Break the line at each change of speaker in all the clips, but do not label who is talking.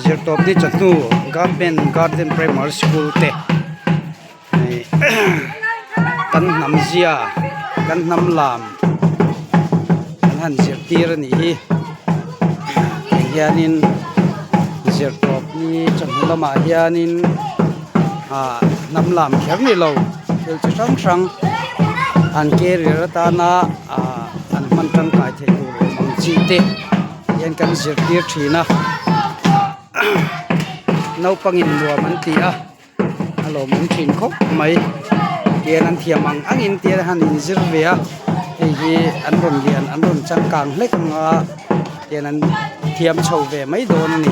Zirtawp ni chawhnu Government Garden Primary School te kan hnam zia kan hnam lam an han zirtir a nih hi tah hianin zirtawp ni chawhnu lamah hianin ah hnam lam kher ni lo thil chi hrang hrang an carrier atana ah an hman tangkai theih tur awm ang chi te hian kan zirtir thin a naupangin nuam an ti a. A lawmawm thin khawp mai tian an thiam ang angin tian a han inzir ve a hei hi an rawn lian an rawn changkang hlek ang a tian an thiam chho ve mai dawn a ni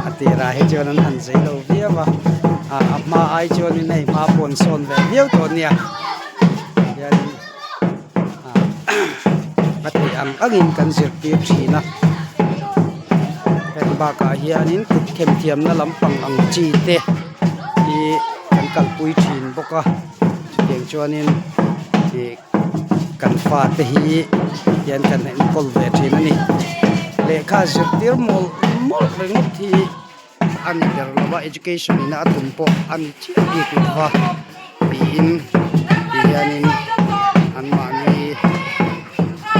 a tirah hi chuan an han zei lo viau a a hma ai chuanin hei hma pawh an sawn ve viau tawh a nia tianin a theih ang angin kan zirtir thin a heng bakah hianin kut themthiamna lampang ang chi te hi kan kalpui thin bawk a chutiang chuanin ih kan fate hi hian kan enkawl ve thin a ni lehkha zirtir mawlh mawlh ringawt hi a ni ber lo va education in a tum pawh a ni chiah bik lo va tiin ti hianin an mahni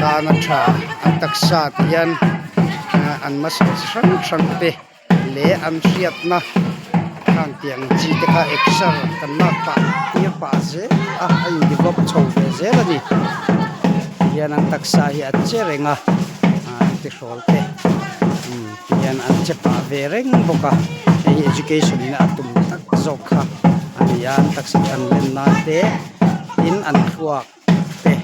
tana tha an taksa te hian an muscle chi hrang hrang te leh an hriatna khang tiang chi te kha exer kan lak pah tir pah zel a a in develop chho ve zel a ni tihian an taksa hi a che reng a an tihrawl te. Hian an che pah ve reng bawk a hei hi education in a tum tak zawk kha a ni a an taksa than len nan te tin an thluak te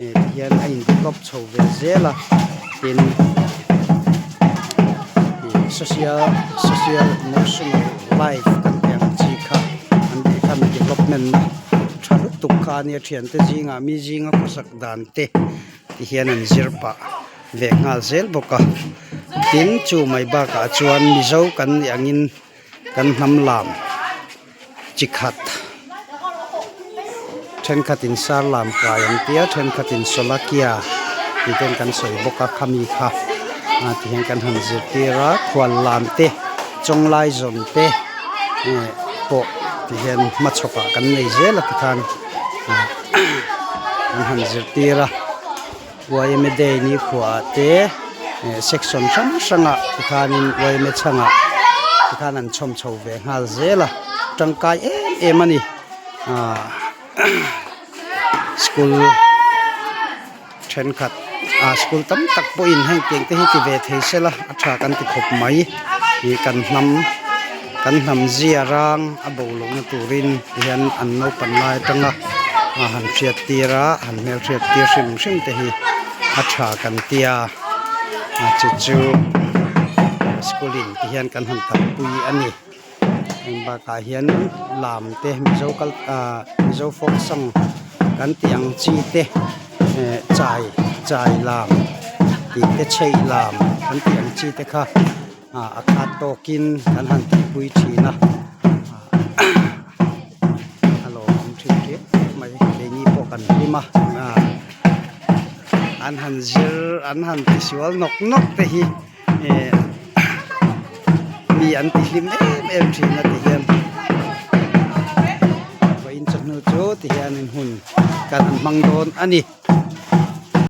eh ti hian a in develop chho ve zel a tin ih social social emotional life kan tih ang chi kha an tih khan development na tha lutuk kha a nia thiante zingah mi zinga khawsak dan te ti hian an zir pah. Ve nghal zel bawk a tin chu mai bakah chuan mizo kan nih angin kan hnam lam chi khat thenkhatin sar lam kai an tia thenkhatin sawlakia tih ten kan sawi bawk a khami kha ah ti hian kan han zirtir a khual lam te chawnglai zawn te eh pawh ti hian hmachhawpah kan nei zel a tikhan ah an han zirtir a. Yma day ni khuaah te eh section hrang hrangah tikhanin yma chhangah tikhan an chhawm chho ve nghal zel a tangkai em em a ni ah school thenkhat ah school tam tak pawhin heng tiang te hi ti ve thei se la a tha kan ti khawp mai ih kan hnam kan hnam zia rang a bo lohna turin tihian an naupang lai atanga a han hriat tir a han hmelhriat tir hrim hrim te hi a tha kan tia a chu chu school in ti hian kan han kalpui a ni heng bakah hian lam te mizo kal ah mizo folk song kan tih ang chi te eh chai chai lam tih te chheih lam kan tih ang chi te kha. ah a khat tawkin kan han tihpui thin a a lawmawm thin hle mai keini pawh kan hlim a ah an han zir an han tisual nawk nawk te hi eh mi an ti hlim em em thin a ti hian vawiin chawhnu chu ti hianin hun kan han hmang dawn a ni.